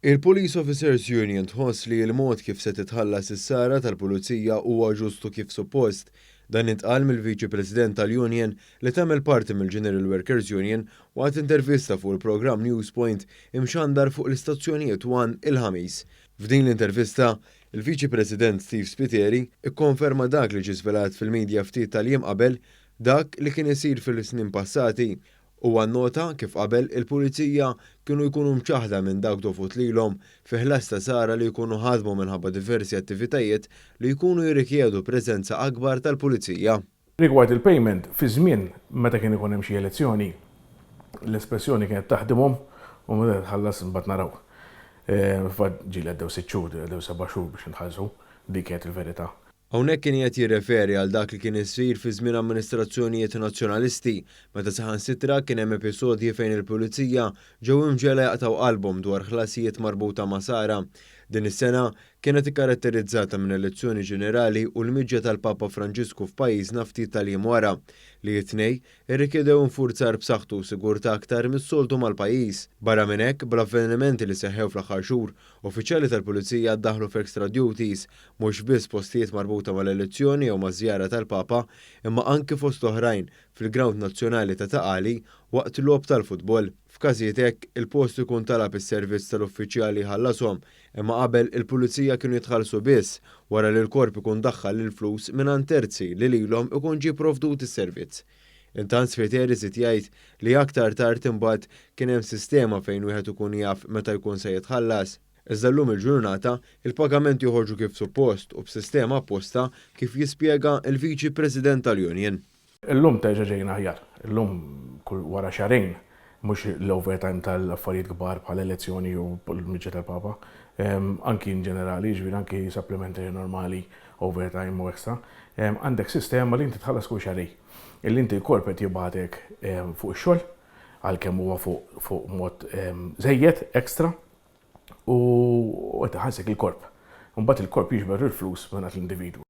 Il-Police Officers Union tħoss li l-mod kif se titħallas is-sara tal-Pulizija huwa ġustu kif suppost. Dan intqal mill-Viċi President tal-Union li tagħmel parti mill-General Workers Union waqt intervista fuq il-programm Newspoint imxandar fuq l-istazzjonijiet One il-Ħamis. F'din l-intervista, il-Viċi President Steve Spiteri ikkonferma dak li ġie żvelat fil-medja ftit tal-jiem qabel, dak li kien isir fil-snin passati. Huwa nnota kif qabel il-Pulizija kienu jkunu mċaħħda minn dak dovut lilhom fi ħlas ta' sara li jkunu ħadmu minħabba diversi attivitajiet li jkunu jirrikjedu preżenza akbar tal-Pulizija. Rigward il-payment, fi żmien meta kien ikun hemm xi elezzjoni, l-espressjoni kienet taħdimhom u meta titħallas imbagħad naraw. Fil-fatt ġieli għaddew 6 xhur, għaddew 7 xhur biex nitħallsu, dik kienet il-verità. Hawnhekk kien qed jirreferi għal dak li kien isir fi żmien amministrazzjonijiet nazzjonalisti, meta saħansitra kien hemm episodji fejn il-Pulizija ġew imġegħla jaqtgħu qalbhom dwar ħlasijiet marbuta ma' sara. Din is-sena kienet ikkaratterizzata minn elezzjoni ġenerali u l-miġja tal-Papa Franġisku f'pajjiżna ftit tal-jiem wara, li t-tnejn irrikjedew infurzar b'saħħtu u sigurtà aktar mis-soltu mal-pajjiż. Barra minn hekk, bl-avvenimenti li seħħew fl-aħħar xhur, uffiċjali tal-Pulizija ddaħlu f'extra duties, mhux biss postijiet marbuta mal-elezzjoni jew maż-żjara tal-Papa, imma anki fost oħrajn fil-Grawnd Nazzjonali ta' Ta' Qali waqt logħob tal-futbol. F'każijiet hekk, il-post ikun talab is-servizz tal-uffiċjali jħallashom, imma qabel il-Pulizija kienu jitħallsu biss wara li l-korp ikun daħħal il-flus mingħand terzi li lilhom ikun ġie provdut is-servizz. Intant Spiteri żied jgħid li aktar tard imbagħad kien hemm sistema fejn wieħed ikun jaf meta jkun se jitħallas. Iżda llum il-ġurnata, il-pagamenti joħorġu kif suppost u b'sistema apposta kif jispjega l-Viċi President tal-Union. Illum terġa' ġejna aħjar. Illum kull wara xahrejn, mhux l-overtime tal-affarijiet kbar bħal elezzjoni u l-miġja tal-Papa, anki in ġenerali, jiġifieri anki supplementary normali, overtime u extra, għandek sistema li inti tħallas kull xahrejn. Illi inti l-korp qed jibgħatek fuq ix-xogħol, għalkemm huwa fuq mod żejjed, extra, u qed iħallsek il-korp. Imbagħad il-korp jiġbor il-flus mingħand l-individwu.